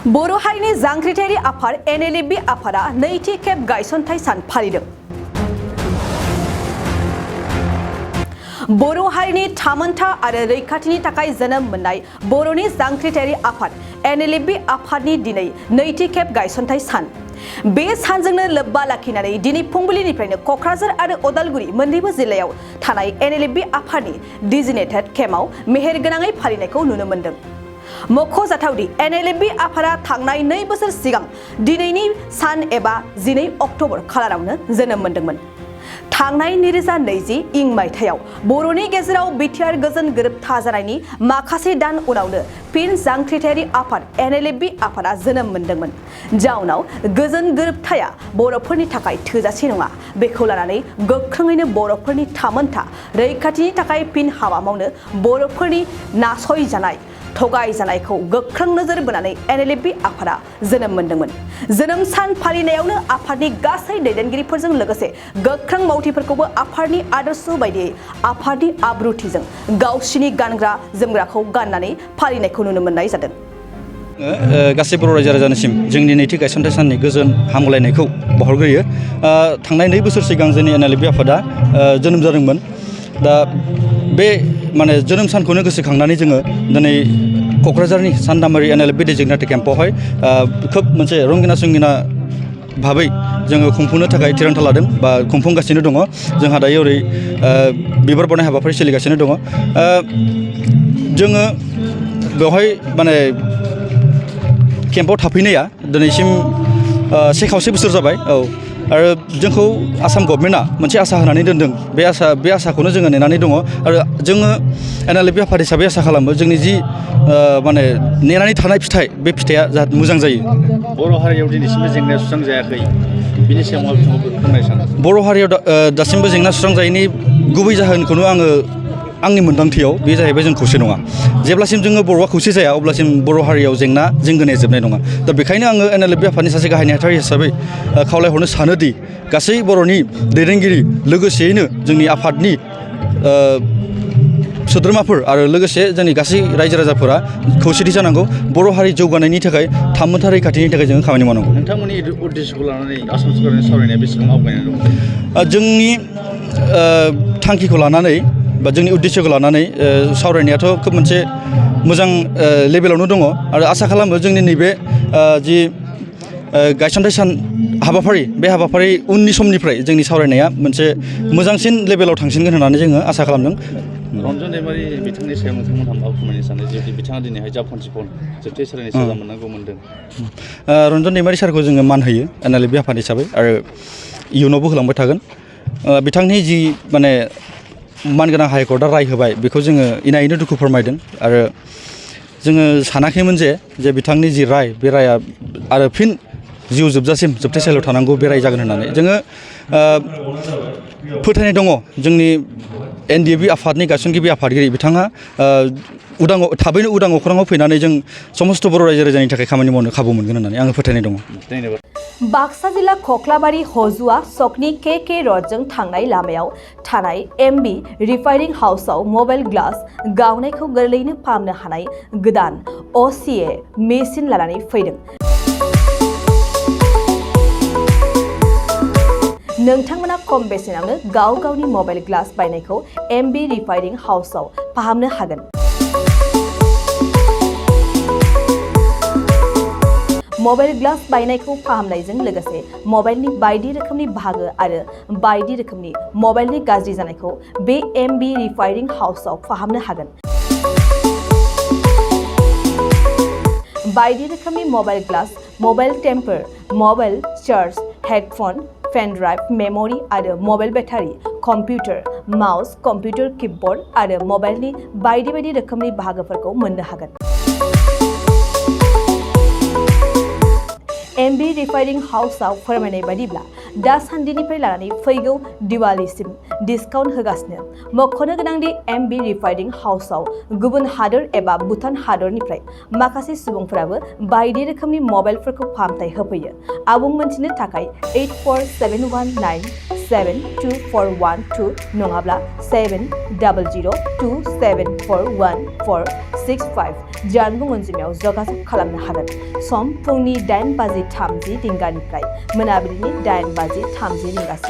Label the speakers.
Speaker 1: बर' हारिनि जांख्रिथायारि आफाद Nlfb आफादा नैथि खेब गायसनथाय सान फालिदों। बर' हारिनि थामोनथा आरो रैखाथिनि थाखाय जोनोम मोननाय बर'नि जांख्रिथायारि आफाद Nlfb आफादनि दिनै नैथि खेब गायसनथाय सान। बे सानजोंनो लोब्बा लाखिनानै दिनै फुंबिलिनिफ्रायनो क'क्राझार आरो उदालगुरि मोन्नैबो जिल्लायाव थानाय Nlfb आफादनि डिजिनेटेड केम्पआव मेहेरगोनाङै फालिनायखौ नुनो मोन्दों। मख'जाथावदि Nlfb आफादा थांनाय 2 बोसोर सिगां दिनैनि सान एबा 12 अक्ट'बर खालारावनो जोनोम मोन्दोंमोन। थांनाय 2020 मायथाइयाव बर'नि गेजेराव बिटिआर गोजोन गोरोबथा जानायनि माखासे दान उनावनो फिन जांख्रिथायारि आफाद Nlfb आफादा जोनोम मोन्दोंमोन। जाउनाव गोजोन गोरोबथाया बर'फोरनि थाखाय थोजासे नङा। बेखौ लानानै गोख्रोङैनो बर'फोरनि थामोनथा रैखाथिनि थाखाय फिन हाबा मावनो बर'फोरनि नासयजानाय थगायजानायखौ गोख्रों नोजोर बोनानै Nlfb आफादा जोनोम मोन्दोंमोन। जोनोम सान फालिनायावनो आफादनि गासै दैदेनगिरिफोरजों लोगोसे गोख्रों मावथिफोरखौबो आफादनि आदर्श बायदियै आफादनि आब्रुथिजों गावसिनि गानग्रा जोमग्राखौ गाननानै फालिनायखौ नुनो मोननाय जादों।
Speaker 2: गासै बर' रायजो राजानिसिम जोंनि नैथि गायसनथाय साननि गोजोन हामलायनायखौ बावहरग्रोयो। थांनाय 2 बोसोर सिगां जोंनि Nlfb आफादा जोनोम जादोंमोन। दा बे जोनोम सानखौनो गोसोखांनानै जोङो दिनै क'क्राझारनि सान्दामारि Nlfb डिजिग्नेटेड केम्पआवहाय खोब मोनसे रंगिना संगिना भाबै जोङो खुंफुंनो थाखाय थिरांथा लादों बा खुंफुंगासिनो दङ। जोंहा दायो ओरै बिबार बावनाय हाबाफारि सोलिगासिनो दङ। जोङो बेवहाय केम्पआव थाफैनाया दिनैसिम 1.5 बोसोर जाबाय। आरो जोंखौ आसाम गभर्नमेन्टआ मोनसे आसा होनानै दोनदों। बे आसाखौनो जोङो नेनानै दङ आरो जोङो Nlfb आफाद हिसाबै आसा खालामो जोंनि जि नेनानै थानाय फिथाइ, बे फिथाइया जाहाथे मोजां जायो।
Speaker 3: बर' हारियाव दिनैसिमबो जेंना सुस्रांजायाखै, बिनि सायाव मा फोरमायनो सानो?
Speaker 2: बर' हारियाव दासिमबो जेंना सुस्रांजायैनि गुबै जाहोनखौनो आंनि मोन्दांथियाव बे जाहैबाय जों खौसे नङा। जेब्लासिम जोङो बर'आ खौसे जाया अब्लासिम बर' हारियाव जेंना जेंगोनाया जोबनाय नङा। दा बेखायनो आङो Nlfb आफादनि सासे गाहाय नेहाथारि हिसाबै खावलायहरनो सानोदि गासै बर'नि दैदेनगिरि लोगोसेयैनो जोंनि आफादनि सोद्रोमाफोर आरो लोगोसे जोंनि गासै रायजो राजाफोरा खौसेथि जानांगौ। बर' हारि जौगानायनि थाखाय थामोनथा रैखाथिनि थाखाय जोङो खामानि मावनांगौ।
Speaker 3: नोंथांमोननि उद्देश्यखौ लानानै आसाम सरकारनि सावरायनाया बेसेबां आवगायनानै दं?
Speaker 2: जोंनि थांखिखौ लानानै बा जोंनि उद्देश्यखौ लानानै सावरायनायाथ' खोब मोनसे मोजां लेभेलावनो दङ आरो आसा खालामो जोंनि नैबे जि गायसनथाय सान हाबाफारि, बे हाबाफारि उननि समनिफ्राय जोंनि सावरायनाया मोनसे मोजांसिन लेभेलाव थांसिनगोन होननानै जोङो आसा खालामदों।
Speaker 3: रन्जन दैमारि बिथांनि सायाव नोंथांमोनहा मा फोरमायनो सानो? जिहेतु बिथाङा दिनैहाय जाफन जोबथाय सारनि साजा मोननांगौ मोनदों।
Speaker 2: रन्जन दैमारि सारखौ जोङो मान होयो Nlfb आफाद हिसाबै आरो इयुनावबो होलांबाय थागोन। बिथांनि जि मानगोनां हाइकर्टआ राय होबाय बेखौ जोङो इनायैनो दुखु फोरमायदों आरो जोङो सानाखैमोन जे बिथांनि जि राय, बे राया आरो फिन जिउ जोबजासिम जोबथाय सालियाव थानांगौ बे राय जागोन होननानै जोङो फोथायनाय दङ। जोंनि Nlfb आफादनि गायसनगिरि आफादगिरि बिथाङा थाबैनो उदां अख्राङाव फैनानै जों समस्त बर' रायजो राजानि थाखाय खामानि मावनो खाबु मोनगोन होननानै आङो फोथायनाय दङ।
Speaker 1: बाक्सा जिल्ला खख्लाबारि हजुआ सकनि के रडजों थांनाय लामायाव थानाय MB रिफाइनिं हाउसआव मबाइल ग्लास गावनायखौ गोरलैयैनो फाहामनो हानाय गोदान OCA मेसिन लानानै फैदों। नोंथांमोना खम बेसेनावनो गावनि मबाइल ग्लास बायनायखौ MB रिफाइनिं हाउसआव फाहामनो हागोन। मबाइल ग्लास बायनायखौ फाहामनायजों लोगोसे मबाइलनि बायदि रोखोमनि बाहागो आरो बायदि रोखोमनि मबाइलनि गाज्रि जानायखौ बे MB रिफाइनिं हाउसआव फाहामनो हागोन। बायदि रोखोमनि mobile glass, mobile temper, mobile charge, headphone, pen drive, memory आरो mobile battery, computer, mouse, computer keyboard आरो मबाइलनि बायदि रोखोमनि बाहागोफोरखौ मोननो हागोन। MB रिफाइनिं हाउसआव फोरमायनाय बायदिब्ला दासान्दिनिफ्राय लानानै फैगौ दिवालीसिम डिसकाउन्ट होगासिनो। मख'नो गोनांदि MB रिफाइनिं हाउसआव गुबुन हादोर एबा भुटान हादरनिफ्राय माखासे सुबुंफोराबो बायदि रोखोमनि मबाइलफोरखौ फाहामथाय होफैयो। आबुं मोनथिनो थाखाय 84719 72412 नङाब्ला 7002741465 जानबुं अनजिमायाव जगाजग खालामनो हागोन। सम फुंनि 8:30 रिंगानिफ्राय मोनाबिलिनि 8:30 रिंगासिम।